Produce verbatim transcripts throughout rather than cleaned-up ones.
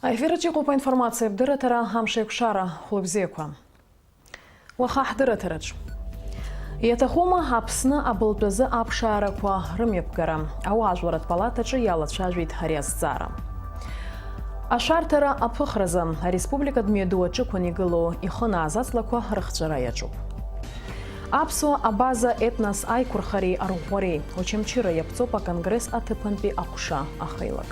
Аефираҿ иҟоуп аинформациа абдырраҭара, амш еиқәшара, хәлыбзиақәа. Уаха ҳдырраҭараҿ. Иаҭахума Аԥсны абылтәазы аԥшаарақәа рымҩаԥгара? Ауаажәларратә палатаҿы иалацәажәеит ари азҵаара. Ашәарҭара аԥыхразы ареспубликатә мҩаду аҿықәан игылоу ихынааз аҵлақәа рыхҵәара иаҿуп. Аԥсуа абаза етнос аиқәырхареи арӷәӷәареи Очамчыра иаԥҵоуп аконгресс аҭыԥантәи аҟәша ахеилак.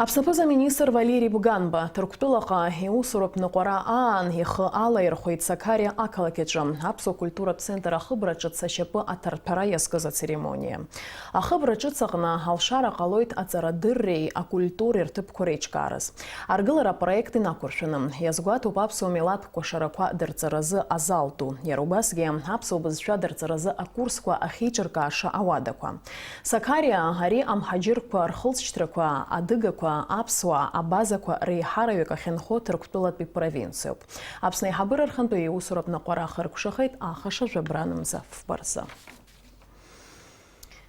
Аԥсны аԥыза-министр Валери Бганба Ҭырқәтәылаҟа иусуратә ныҟәара аан ихы алаирхәеит Сақариа ақалақь аҿы аԥсуа культуратә центр ахыбра ҿыц ашьапы аҭарҭәара иазкыз ацеремониа. Ахыбра ҿыц аҟны алшара ҟалоит аҵарадырреи акультуреи рҭыԥқәа реиҿкаараз. Аргылара апроект инақәыршәаны, иазгәаҭоуп аԥсуа милаҭ кәашарақәа дырҵаразы азал ду, иара убасгьы аԥсуа бызшәа дырҵаразы акурсқәа ахьеиҿыркааша ауадақәа. Сақариа ари амҳаџьырқәа рхылҵшьҭрақәа, адыгақәа, аԥсуаа, абазақәа реиҳараҩык ахьынхо Ҭырқәтәылатәи провинциоуп. Аԥсны аиҳабыра рхантәаҩы иусуратә ныҟәара ахыркәшахеит ахаша жәабра нымза фба рзы.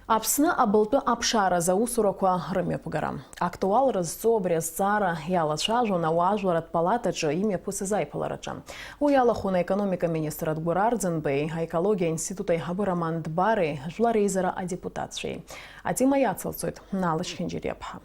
Аԥсны абылтәы аԥшааразы аусурақәа рымҩаԥгара. Актуалра зҵоу абри азҵаара иалацәажәон ауаажәларратә палатаҿы имҩаԥысыз аиԥылараҿы. Уи иалахәын аекономика министр Адгәыр Арӡынбеи, аекологиа аинститут аиҳабы Роман Дбари, жәлар реизара адепутатцәеи. Атема иацылҵоит Нала Чхинџьириаԥҳа.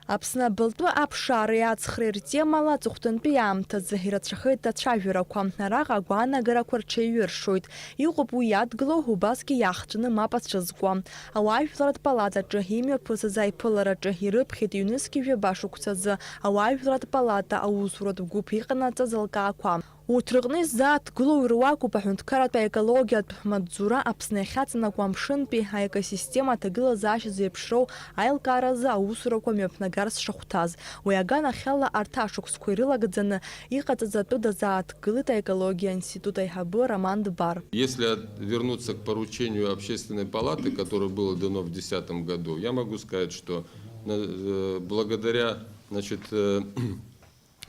Аԥсны абылтәы аԥшаареи аҵхреи ртемала аҵыхәтәантәи аамҭазы ирацәахеит ацәажәарақәа. Араҟа агәаанагарақәа рҽеиҩыршоит. Иҟоуп уи иадгылоу, убасгьы иахҵәаны мап ацәызкуа. Ауаажәларратә палатаҿы имҩаԥысыз аиԥылараҿы ирыԥхьеит ҩнызқьи жәаба шықәсазы ауаажәларратә палата аусуратә гәыԥ иҟанаҵаз алкаақәа. Урҭ рыҟны изааҭгылоу ируакуп аҳәынҭқарратә аекологиатә маҵзура Аԥсны иахьаҵанакуа амшынтәи аекосистема аҭагылазаашьа зеиԥшроу аилкааразы аусурақәа мҩаԥнагарц шахәҭаз. Уи аганахьала арҭ ашықәсқәа ирылагӡаны иҟаҵаз атәы дазааҭгылеит аекологиа аинститут аиҳабы Роман Дбар. Если от-, вернуться к поручению Общественной палаты, которое было дано в десятом году, я могу сказать, что на-, э, благодаря, значит, э,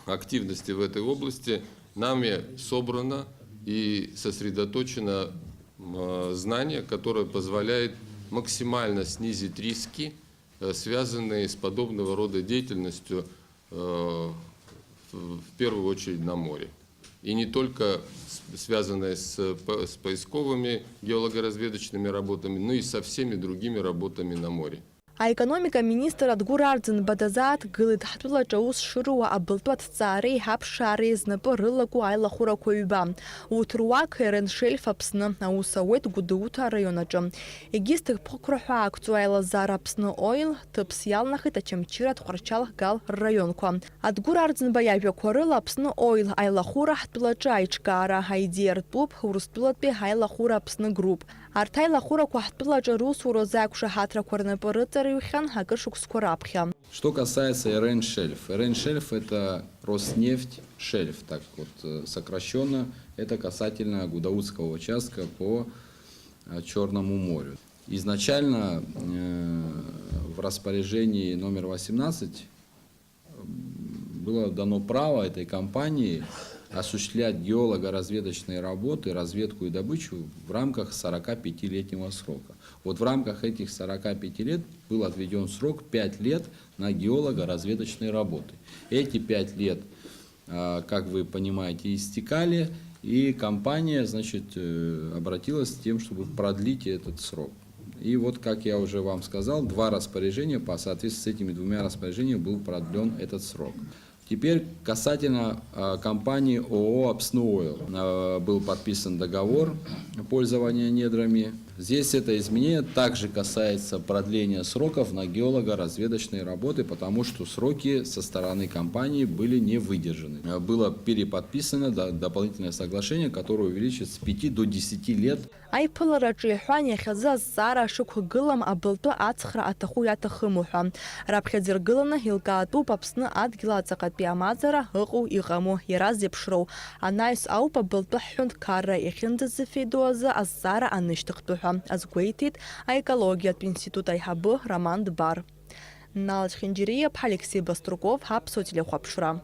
активности в этой области нами собрано и сосредоточено, м, э, знание, которое позволяет максимально снизить риски, э, связанные с подобного рода деятельностью, э, в, в первую очередь на море. И не только с-, связанные с, по-, с поисковыми геологоразведочными работами, но и со всеми другими работами на море. Аекономика министр Адгәыр Арӡынба дазааҭгылеит ҳтәылаҿы аус шыруа абылтәы аҭҵаареи аԥшаареи знапы рылаку аилахәырақәа ҩба. Урҭ руак Ерен Шельф Аԥсны аус ауеит Гәдоуҭа араион аҿы. Егьыс ҭакԥхықәра ҳәа ақәҵоу аилазаара Аԥсны Оил ҭыԥс иалнахит Очамчыра, Тҟәарчал, Гал рраионқәа. Адгәыр Арӡынба иажәақәа рыла, Аԥсны Оил аилахәыра ҳтәылаҿы аиҿкаара аидеиа ртәуп Урыстәылатәи аилахәыра Аԥсны Груп. Арҭ аилахәырақәа ҳтәылаҿы русуразы ақәшаҳаҭрақәа рнапы рыҵарыҩхьан акыр шықәсқәа раԥхьа. Что касается Ерен Шельф. Ерен Шельф — это Роснефть Шельф, так вот, э, сокращенно. Это касательно Гудаутского участка по, э, Чёрному морю. Изначально, э, в распоряжении номер восемнадцать было дано право этой компании осуществлять геолого-разведочные работы, разведку и добычу в рамках сорокапятилетнего срока. Вот в рамках этих сорока пяти лет был отведён срок пять лет на геолого-разведочные работы. Эти пять лет, а, как вы понимаете, истекали, и компания, значит, э, обратилась с тем, чтобы продлить этот срок. И вот, как я уже вам сказал, два распоряжения, по соответствии с этими двумя распоряжениями был продлён этот срок. Теперь касательно, а, компании ООО «Апсны Ойл». А, был подписан договор пользования недрами. Здесь это изменение также касается продления сроков на геолого-разведочные работы, потому что сроки со стороны компании были не выдержаны. А, было переподписано до-, дополнительное соглашение, которое увеличит с пяти до десяти лет. Аиԥылараҿы иҳәан, иахьазы азҵаара шықәгылам абылтәы аҵхра аҭаху иаҭахыму ҳәа. Раԥхьаӡа иргыланы илкаатәуп Аԥсны адгьыл аҵаҟатәи амазара ыҟоу иҟаму, иара зеиԥшроу. Анаҩс ауп абылтәы ҳҳәынҭқарра иахьынӡазыфеидоу азы азҵаара анышьҭыхтәу ҳәа азгәеиҭеит аекологиатә институт аиҳабы Роман Дбар. Нала Чхинџьириаԥҳа, Алексей Баструков, Аԥсуа телехәаԥшра.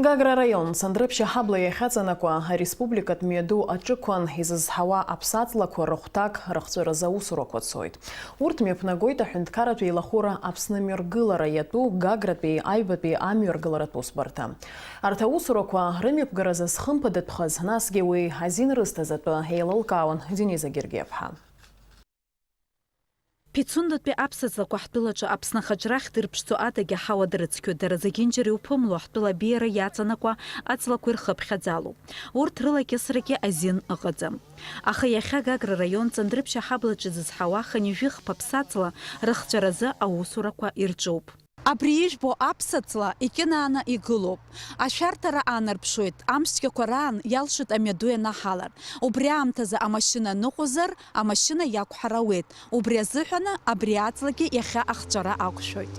Гагра араион Цандрыԥшь аҳабла иахьаҵанакуа ареспубликатә мҩаду аҿықәан изызҳауа аԥсаҵлақәа рыхәҭак рыхҵәаразы аусурақәа цоит. Урҭ мҩаԥнагоит аҳәынҭқарратә еилахәыра Аԥсны мҩаргылара иатәу Гагратәи аҩбатәи амҩаргыларатә усбарҭа. Арҭ аусурақәа рымҩаԥгаразы зхымԥадатәхаз, насгьы уи азин рызҭаз атәы еилылкаауан Дениза Гергиаԥҳа. Пицундатәи аԥсаҵлақәа ҳтәылаҿы Аԥсны ахаҿрахь дырԥшӡо адагьы ҳауа дрыцқьоит, дара зегьынџьара иуԥымло ҳтәыла абеиара иаҵанакуа аҵлақәа ирхыԥхьаӡалоуп. Урҭ рылакьысрагьы азин ыҟаӡам. Аха иахьа Гагра раион Ҵандрыԥшь аҳаблаҿы зызҳауа хынҩажәи хԥа ԥсаҵла рыхҵәаразы аусурақәа ирҿуп. Абри ижәбо аԥсаҵла икьынааны игылоуп. Ашәарҭара аанарԥшуеит, амшцәгьақәа раан иалшоит амҩаду ианаҳалар. Убри аамҭазы амашьына ныҟәозар, амашьына иақәҳар ауеит. Убри азыҳәаны абри аҵлагьы иахьа ахҵәара ақәшәоит.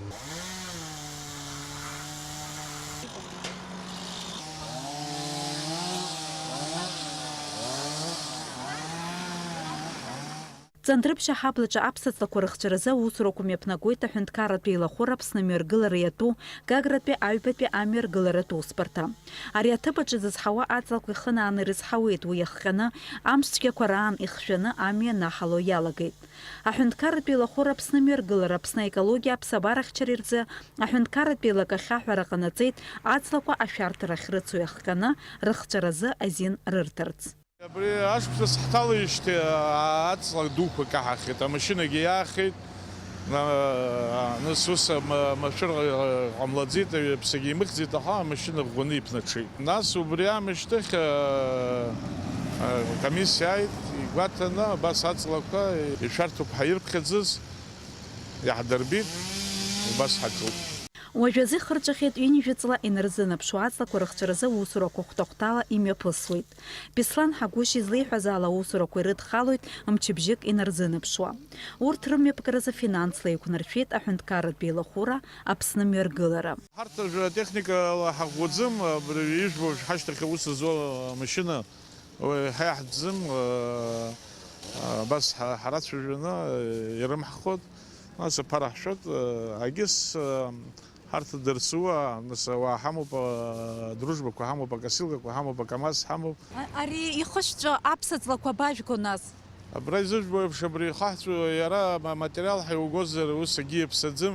Ҵандрыԥшь аҳаблаҿы аԥсаҵлақәа рыхҵәаразы аусурақәа мҩаԥнагоит аҳәынҭқарратә еилахәыра Аԥсны мҩаргылара иатәу Гагратәи аҩбатәи амҩаргыларатә усбарҭа. Ари аҭыԥ аҿы зызҳауа аҵлақәа ихынааны ирызҳауеит, уи иахҟьаны амшцәгьақәа раан ихжәаны амҩа ианаҳало иалагеит. Аҳәынҭқарратә еилахәыра Аԥсны мҩаргылара Аԥсны аекологиа аԥсабарахьчареи рзы аҳәынҭқарратә еилак ахьаҳәара ҟанаҵеит аҵлақәа ашәарҭара ахьрыцу иахҟьаны рыхҵәаразы азин рырҭарц. Абри ашықәс ҳҭалеижьҭеи аҵла дуқәа каҳахьеит, амашьынагьы иаахеит, а, нас ус ма-, машәыр ҟамлаӡеит, аҩаԥсагьы имыхьӡеит, аха амашьына ӷәӷәаны иԥнаҽеит. Нас убри аамышьҭахь, а, а, комиссиа ааит, игәаҭаны абас аҵлақәа ишәарҭоуп ҳәа ирԥхьаӡаз иаҳдырбеит, убас ҳаҿуп. Уажәазы ихырҵәахьеит ҩынҩажәа ҵла инарзынаԥшуа аҵлақәа рыхҵәаразы аусурақәа хәҭа-хәҭала имҩаԥысуеит. Беслан Ҳагәышь излеиҳәаз ала аусурақәа ирыдхалоит мчыбжьык инарзынаԥшуа. Урҭ рымҩаԥгаразы финансла еиқәнаршәеит аҳәынҭқарратә еилахәыра Аԥсны мҩаргылара. Ҳарҭ уажәы атехникала ҳаӷәӷәаӡом, абри ижәбо ҳашьҭахь аус зуа амашьына уи ҳа иаҳӡӡом, абас ҳа-, ҳарацәажәаны ирымҳхот, нас аԥара ҳшәот, агьыс, Ҳарҭ дырсуа, нас, ауаа ҳамоуп, а, дружбақәа ҳамоуп, акосилкақәа ҳамоуп, акамаз ҳамоуп. А-, ари ихышәҵәо аԥсаҵлақәа абажәго, нас? Абра изыжәбо еиԥш, абри ихаҳҵәо, иара ма-, материал ҳәа иугозар, ус акгьы иаԥсаӡым.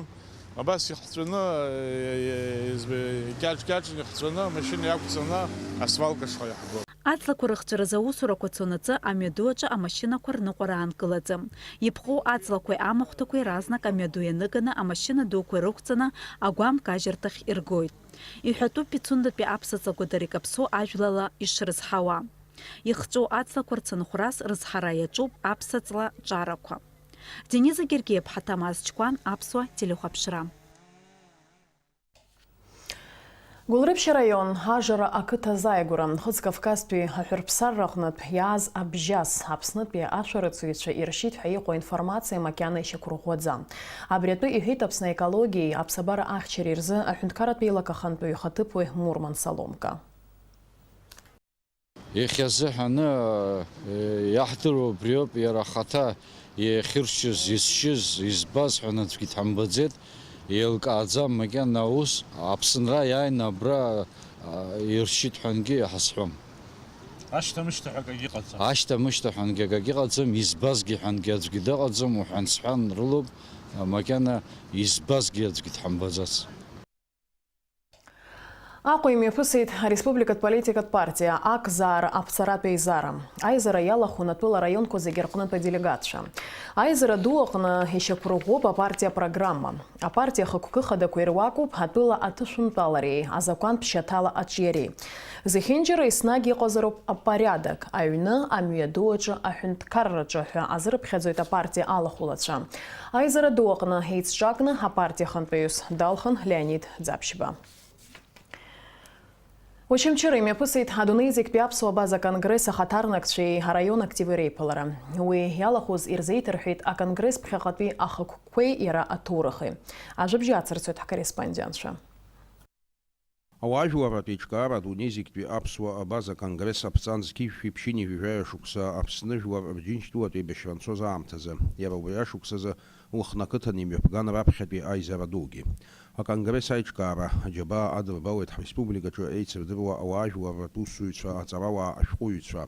Абас ихҵәаны, е-, е-, е-, кьаҿ-кьаҿны ихҵәаны, амашьына иақәҵаны, асвалка ашҟа иаҳгон. Аҵлақәа рыхҵәаразы аусурақәа цонаҵы амҩаду аҿы амашьынақәа рныҟәара аанкылаӡам. Иԥҟоу аҵлақәеи амахәҭақәеи разнак амҩаду ианыганы амашьына дуқәа ирықәҵаны агәам кажьырҭахь иргоит. Иҳәатәуп Пицундатәи аԥсаҵлақәа дара икаԥсоу ажәлала ишрызҳауа. Ихҵәоу аҵлақәа рцынхәрас рызҳара иаҿуп аԥсаҵла ҿарақәа. Дениза Гергиаԥҳа, Ҭамаз Чкәан, Аԥсуа телехәаԥшра. Гәылрыԥшь араион, Ажара ақыҭа азааигәара, Нхыҵ Кавказтәи аҳәырԥсарра аҟнытә иааз абжьас Аԥснытәи ашәарыцаҩцәа иршьит ҳәа иҟоу аинформациа макьана ишьақәырӷәӷәаӡам. Абри атәы иҳәеит Аԥсны аекологиеи аԥсабара ахьчареи рзы аҳәынҭқарратә еилак ахантәаҩы ихаҭыԥуаҩ Мурман Саломка. Иахьазыҳәаны, э, иаҳдыруа убриоуп, иара ахаҭа иахьыршьыз, изшьыз, избаз ҳәа аӡәгьы дҳамбаӡеит, еилкааӡам макьана аус, Аԥсынра иааины абра, а, иршьит ҳәангьы иаҳазҳәом. Ашьҭамышьҭаҳәа акагьы ыҟаӡам. Ашьҭамышьҭаҳәангьы акагьы ыҟаӡам, избазгьы ҳәангьы аӡәгьы дыҟаӡам, уҳәан-сҳәан рылоуп, макьана избазгьы аӡәгьы дҳамбаӡац. Аҟәа имҩаԥысит ареспубликатә политикатә партиа Ақзаара аԥҵаратә еизара. Аизара иалахәын атәыла араионқәа зегьы рҟнытә аделегатцәа. Аизара ду аҟны ишьақәырӷәӷәоуп апартиа апрограмма. Апартиа ахықәкы хадақәа ируакуп атәыла аҭышәынтәалареи азакәантә шьаҭала аҿиареи. Зехьынџьара еснагь иҟазароуп апориадок, аҩны, амҩаду аҿы, аҳәынҭқарраҿы ҳәа азырыԥхьаӡоит апартиа алахәылацәа. Аизара ду аҟны еицҿакны апартиа ахантәаҩыс далхын Леонид Ӡаԥшьба. Очамчыра имҩаԥысит адунеи зегьтәи аԥсуа абаза конгресс ахаҭарнакцәеи араион активи реиԥылара. Уи иалахәыз ирзеиҭарҳәеит аконгресс ԥхьаҟатәи ахықәкқәеи иара аҭоурыхи. Ажәабжь ацырҵоит ҳкорреспондентцәа. Ауаажәларратә еиҿкаара адунеи зегьтәи аԥсуа абаза конгресс аԥҵан зқьи жәшәи ԥшьынҩажәи жәаҩа шықәса Аԥсны жәлар Рџьынџьтәылатә еибашьра анцоз аамҭазы, иара убри ашықәсазы Лыхны ақыҭан имҩаԥган раԥхьатәи аизара дугьы. Аконгресс аиҿкаара аџьабаа адырбалеит ҳреспубликаҿы еицырдыруа ауаажәларратә усзуҩцәа, аҵарауаа, ашәҟәыҩҩцәа.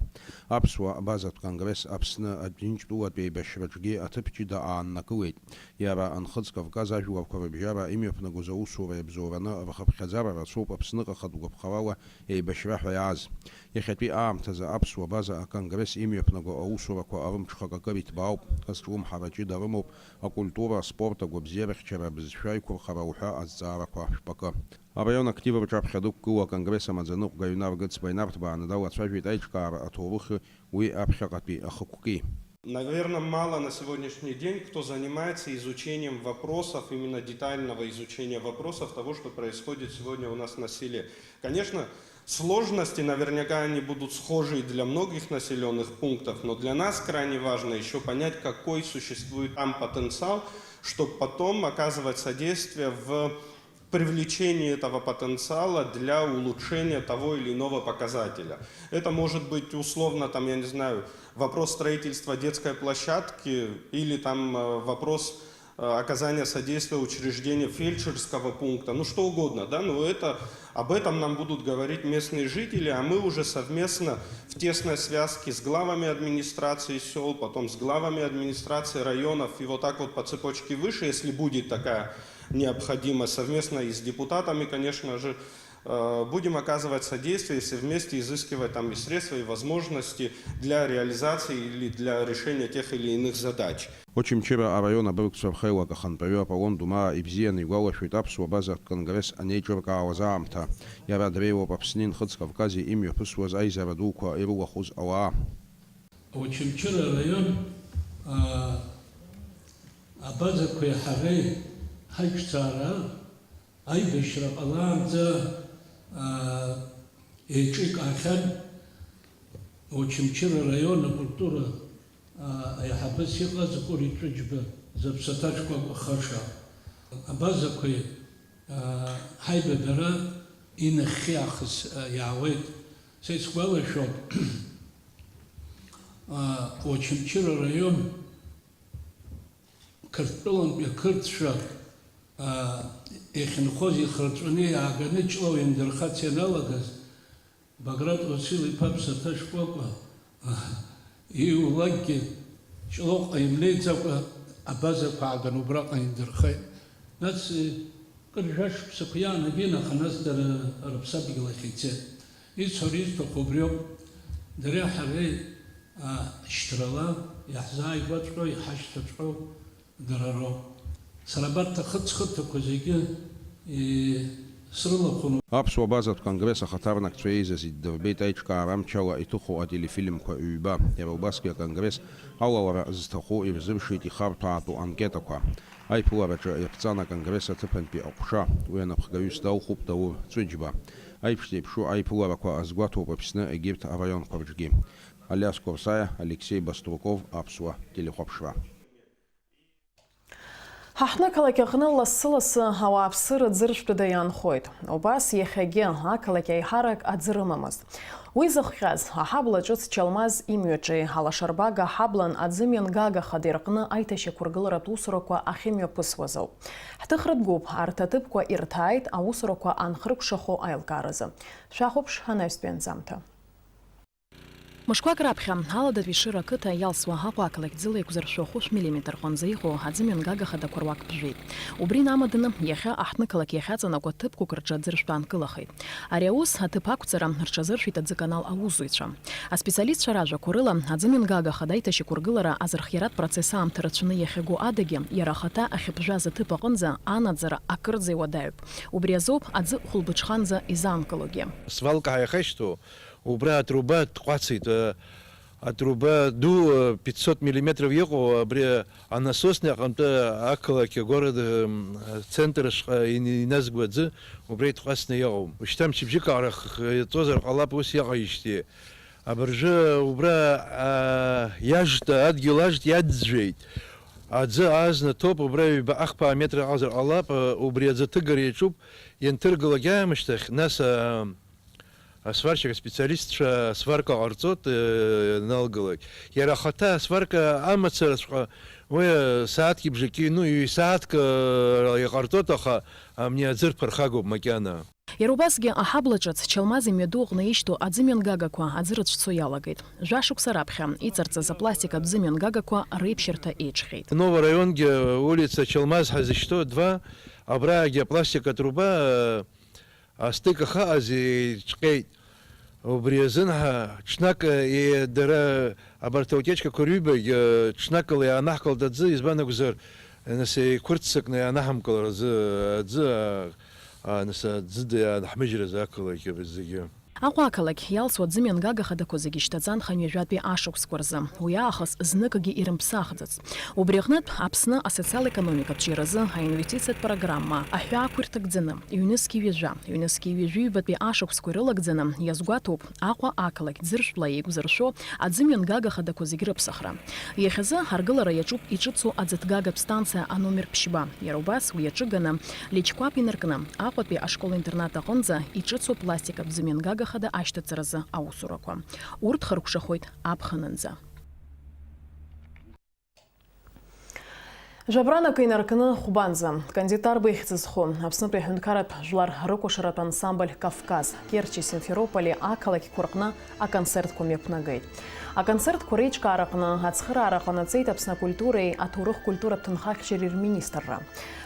Аԥсуа абазатә конгресс Аԥсны Аџьынџьтәылатә еибашьраҿгьы аҭыԥ ҷыда ааннакылеит. Иара Нхыҵ Кавказ ажәларқәа рыбжьара имҩаԥнагоз аусура иабзоураны рхыԥхьаӡара рацәоуп Аԥсныҟа хатә гәаԥхарала еибашьра ҳәа иааз. Иахьатәи аамҭазы аԥсуа база аконгресс имҩаԥнаго аусурақәа рымҽхак акыр иҭбаауп, азҿлымҳара ҷыда рымоуп, акультура, аспорт, агәабзиарахьчара, абызшәа аиқәырхара уҳәа азҵаарақәа шәпакы. Араион актив рҿаԥхьа дықәгылоу аконгресс амаӡаныҟәгаҩ Наргыц Баинарҭбааны далацәажәеит аиҿкаара аҭоурыхи уи аԥхьаҟатәи ахықәки. Наверное, мало на сегодняшний день кто занимается изучением вопросов, именно детального изучения вопросов того, что происходит сегодня у нас на селе. Конечно, сложности наверняка они будут схожи и для многих населённых пунктов, но для нас крайне важно ещё понять, какой существует там потенциал, чтобы потом оказывать содействие в привлечении этого потенциала для улучшения того или иного показателя. Это может быть, условно, там, я не знаю, вопрос строительства детской площадки или там, э, вопрос, э, оказания содействия учреждения фельдшерского пункта, ну, что угодно, да, но это, об этом нам будут говорить местные жители, а мы уже совместно в тесной связке с главами администрации сёл, потом с главами администрации районов и вот так вот по цепочке выше, если будет такая необходимо, совместно и с депутатами, конечно же, э, будем оказывать содействие, если вместе изыскивать там и средства, и возможности для реализации или для решения тех или иных задач. Очамчыра араион абыргцәа рхеилак ахантәаҩы Аполлон Думаа ибзианы игәалашәоит аԥсуа базатә конгресс анеиҿыркаауаз аамҭа. Иара дреиуоуп Аԥсни Нхыҵ Кавкази имҩаԥысуаз аизара дуқәа ирылахәыз ауаа. Очамчыра араион, аа, абазақәеи ҳареи ҳаиҿцаара аибашьра ҟалаанӡа, аа, еиҿикаахьан Очамчыра араион акультура, аа, аиҳабыс иҟаз Кәыри Ҵәыџьба зыԥсаҭа шкәакәа хаша. Абазақәеи, аа, ҳаибабара инахьхьи аахыс, аа, иаауеит. Са исгәалашәоит, аа, Очамчыра араион Қырҭтәылантәи ақырҭцәа, аа, иахьынхоз ихырҵәаны иааганы Ҷлоу иандырхац ианалагаз, Баграт Уасил-иԥа Ԥсаҭа шкәакәа, аа, ииулакгьы Ҷлоуҟа имнеиӡакәа абазақәа ааганы убраҟа индырхеит. Нас, кыр жәашықәсақәа иаанагеит, аха нас дара рыԥсадгьыл ахь ицеит. Исҳәара исҭаху убриоуп. Дареи ҳареи, аа, шьҭрала иаҳзааигәаҵәҟьоу, иҳашьҭаҵәҟьоу дара роуп. Сара абарҭ ахыҵхыҭақәа зегьы, е, срылахәын. Аԥсуа базатә конгресс ахаҭарнакцәа еизаз иддырбеит аиҿкаара амчала иҭыху ателефильмқәа ҩба. Иара убасгьы аконгресс алалара зҭаху ирзыршеит ихарҭәаатәу анкетақәа. Аиԥылараҿы иаԥҵан аконгресс аҭыԥантәи аҟәша. Уи анапхгаҩыс далхуп Даур Ҵәыџьба. Аиԥш зеиԥшу аиԥыларақәа азгәаҭоуп Аԥсны егьырҭ араионқәа рҿгьы. Алиас Қәарсаиа, Алексеи Баструков, Аԥсуа телехәаԥшра. Ҳаҳҭнықалақь аҟны лассы-лассы ауааԥсыра ӡыршәтәыда иаанхоит. Убас иахьагьы ақалақь аиҳарак аӡы рымамызт. Уи зыхҟьаз, аҳабла ҿыц Чалмаз имҩаҿи алашарбага аҳаблан аӡы мҩангага хада ирҟны аиҭашьақәыргыларатә усурақәа ахьымҩаԥысуаз ауп. Ҳҭыхратә гәыԥ арҭ аҭыԥқәа ирҭааит аусурақәа анхыркәшахо аилкааразы. Шәахәаԥш анаҩстәи анҵамҭа. Мышқәак раԥхьа, Аладатәи Шыра ақыҭа иалсуа Аҟәа ақалақь ӡыла еиқәзыршәо хәышә миллиметр ҟынӡа иҟоу аӡы мҩангага хадақәа руак ԥжәеит. Убри инамаданы, иахьа аҳҭнықалақь иахьаҵанакуа ҭыԥқәак рҿы аӡы рышәтәа анкылахеит. Ари аус аҭыԥ ақәҵара рҽазыршәеит аӡыканал аусзуҩцәа. Аспециалистцәа ражәақәа рыла, аӡы мҩангага хада аиҭашьақәыргылара азырхиаратә процесс аамҭа рацәаны иахьаго адагьы, иара ахаҭа ахьыԥжәаз аҭыԥ аҟынӡа анаӡара акырӡа иуадаҩуп. Убри азоуп аӡы хәылбыҽханӡа изаанкылогьы. Свалка ҳәа иахьашьҭоу, убра атруба ҭҟәацит, э, атруба ду, э, пятьсот миллиметров иҟоу, абри анасосник аҟынтәи ақалақь, агород, э, м, центр ашҟа ин-, иназго аӡы убра иҭҟәацны иҟоуп. Шьҭа мчыбжьык аҟара х-, х-, иаҵозар ҟалап, ус иҟаижьҭеи. Абыржәы убра, а, иажт, адгьыл ажт иаӡәӡәеит. Аӡы аазнаҭоуп, убра ҩба ахԥа метр аҟазар ҟалап, а, убри аӡы аҭыгара иаҿуп, ианҭыргылак аамышьҭахь, нас, а, Асварщик аспециалистцәа асварка ҟарҵоит, э, ианалгалак. Иара ахаҭа асварка амацараҵәҟьа уи, э, сааҭки бжаки, ну, ҩ-сааҭк, э, иҟарҵоит, аха амни аӡы рԥырхагоуп макьана. Иара убасгьы аҳабла ҿыц Чалмаз имҩаду аҟны ишьҭоу аӡы мҩангагақәа аӡы рыцәцо иалагеит. Жәашықәса раԥхьа иҵарҵаз апластикатә ӡы мҩангагақәа реиԥшьырҭа еиҿҟьеит. Новый районгьы улица Чалмаз ҳәа зышьҭоу два, абраагьы апластикатә труба, э, астык ахааз еиҿҟьеит. Убри азын ҳа ҽнак, е, дара абарҭ аутиечкақәа рҩбагь, е, ҽнакала иаанаҳкылт аӡы, избан акәзар, нас еиқәырццакны иаанаҳамкылар азы, аӡы, а, а, нас аӡы д-, иаанаҳмыжьрыз ақалақь зегьы. Аҟәа ақалақь иалсуа аӡы мҩангагаха дақәа зегьы шьҭаҵан хынҩажәатәи ашықәсқәа рзы. Уи аахыс зныкгьы ирымԥсахӡац. Убри аҟнытә, Аԥсны асоциал-економикатә ҿиаразы аинвестициатә программа аҳәаақәа ирҭагӡаны, ҩнызқьи ҩажәа, ҩнызқьи ҩажәи ҩбатәи ашықәсқәа ирылагӡаны иазгәаҭоуп Аҟәа ақалақь Ӡыршәтәла еиқәзыршәо аӡы мҩангагаха дақәа зегьы рыԥсахра. Иахьазы аргылара иаҿуп иҿыцу аӡыҭгагатә станциа аномер ԥшьба. Иара убас уи аҿыганы, Личкәап инаркны, Аҟәатәи ашкол-интернат аҟынӡа иҿыцу апластикатә ӡы мҩангагаха ашьҭаҵаразы аусурақәа. Урҭ хыркәшахоит аԥхынынӡа. Жәабранакы инаркны хәбанӡа, Кандид Арба ихьӡ зху Аԥснытәи аҳәынҭқарратә жәлар рыкәашаратә ансамбль Кавказ, Керчи, Симферополи ақалақьқәа рҟны аконцертқәа мҩаԥнагеит. Аконцертқәа реиҿкаараҟны ацхыраара ҟанаҵеит Аԥсны акультуреи аҭоурых-культуратә ҭынхахьчареи рминистрра.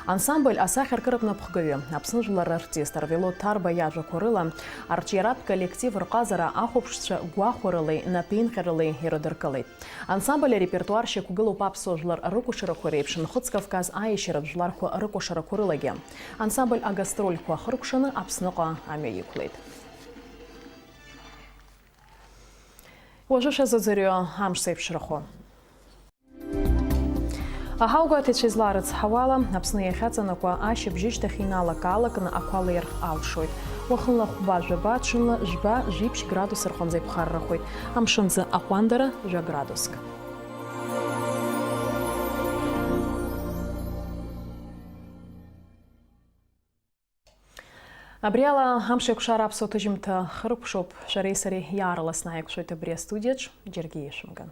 Ансамбль асахьаркыратә напхгаҩы, Аԥсны жәлар рартист Арвелод Ҭарба иажәақәа рыла, арҿиаратә коллектив рҟазара ахәаԥшцәа гәахәарылеи напеинҟьарылеи ирыдыркылеит. Ансамбль арепертуар шьақәгылоуп аԥсуа жәлар рыкәашарақәа реиԥш, Нхыҵ Кавказ аиашьаратә жәларқәа рыкәашарақәа рылагьы. Ансамбль агастрольқәа ахыркәшаны Аԥсныҟа амҩа иқәлеит. Уажәы шәазыӡырҩы амш зеиԥшрахо. Аҳауагәаҭаҩцәа излаарыцҳауала, Аԥсны иахьаҵанакуа ашьыбжьышьҭахь иналак-аалакны ақәа леирхә алшоит. Уахынла хәба-жәаба, ҽынла жәба-жәиԥшь градус рҟынӡа иԥхаррахоит. Амшынӡы аҟәандара жәа градуск. Абри ала амш еиқәшара аԥсуа ҭыжьымҭа хыркәшоуп. Шәареи сареи иаарласны ҳаиқәшәоит абри астудиаҿ, џьаргьы ишәымган.